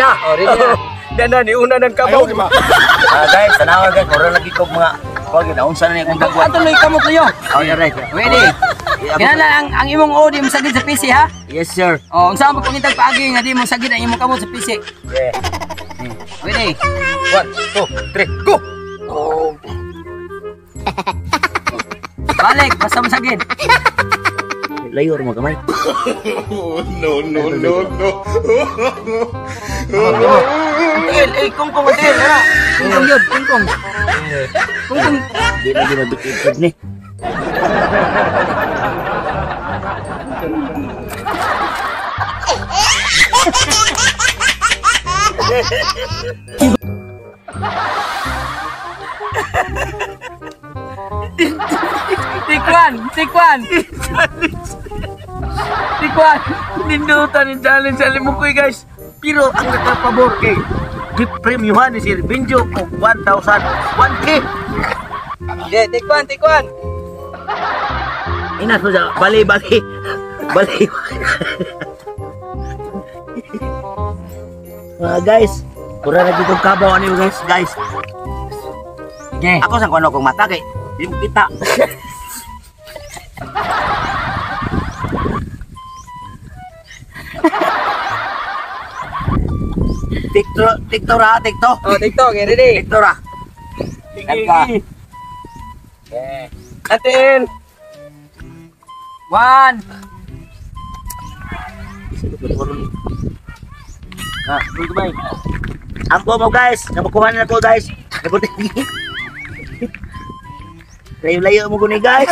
Na. Oh, ready na. Dana ni una ng kabaw. Ah, guys, tanawa guys, mura lagi ko mga wag na unsa na ni akong gagawin. Ato lay kamot niyo. Oh, yeah, right. Ready. Kinahanglan ang imong O di mo sagid sa PC ha. Yes, sir. Oh, unsa ang pagpangitag paagi nga di mo sagid ang imong kamot sa PC? Yeah. Ready. 1, 2, 3, go. Oh. Balik, basta mo sagid. Layo ra mo gamay. No, no, no, no. Tiil, eh, kungkong tiil, ana. Kungkong yun, kungkong. Kungkong. Di na di mabitid ni. Tikwan, tikwan. Tikwan. Nindutan ni challenge sa limukoy guys. Pero ang nakapabor kay gipremyuhan ni Sir Benjo og 1,000 1K. Okay, tikwan, tikwan. Inas mo sa bali bali. Bali. Mga guys, mura lagi kong kabaw ani guys, guys. Okay. Ako sa kuno kong mata kay di mo kita. Tikto, tikto ra, tikto. Oh, TikTok, okay, ready. Tikto ra. Sige. Atin. 1. Ah, goodbye. Ampo mo guys, nabukuhan na ko guys. Nabuti. Layo-layo mo guni guys.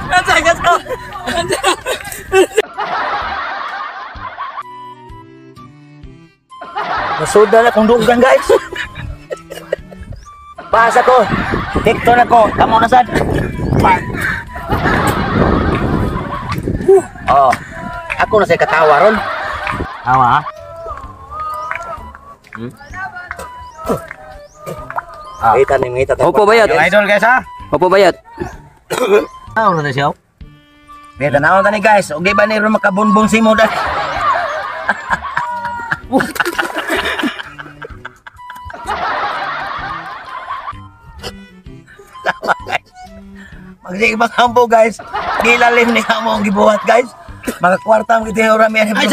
Asa, asa. Nasuda na kong dugang guys. Pasa ko. Tikto na ko. Kamo na sad. Oh. Ako na say katawa ron. Awa. Ha? Ah. Ngita ni ngita. Opo bayot. Yung idol guys ha. Opo bayot. Ah, na siya. May tanaw tani guys. Okay ba ni ron makabunbong si mo dahil? Tama guys. Magsigibang hambo guys. Gilalim ni amo ang gibuhat guys. Mga kwarta ang gitinurami. Ay,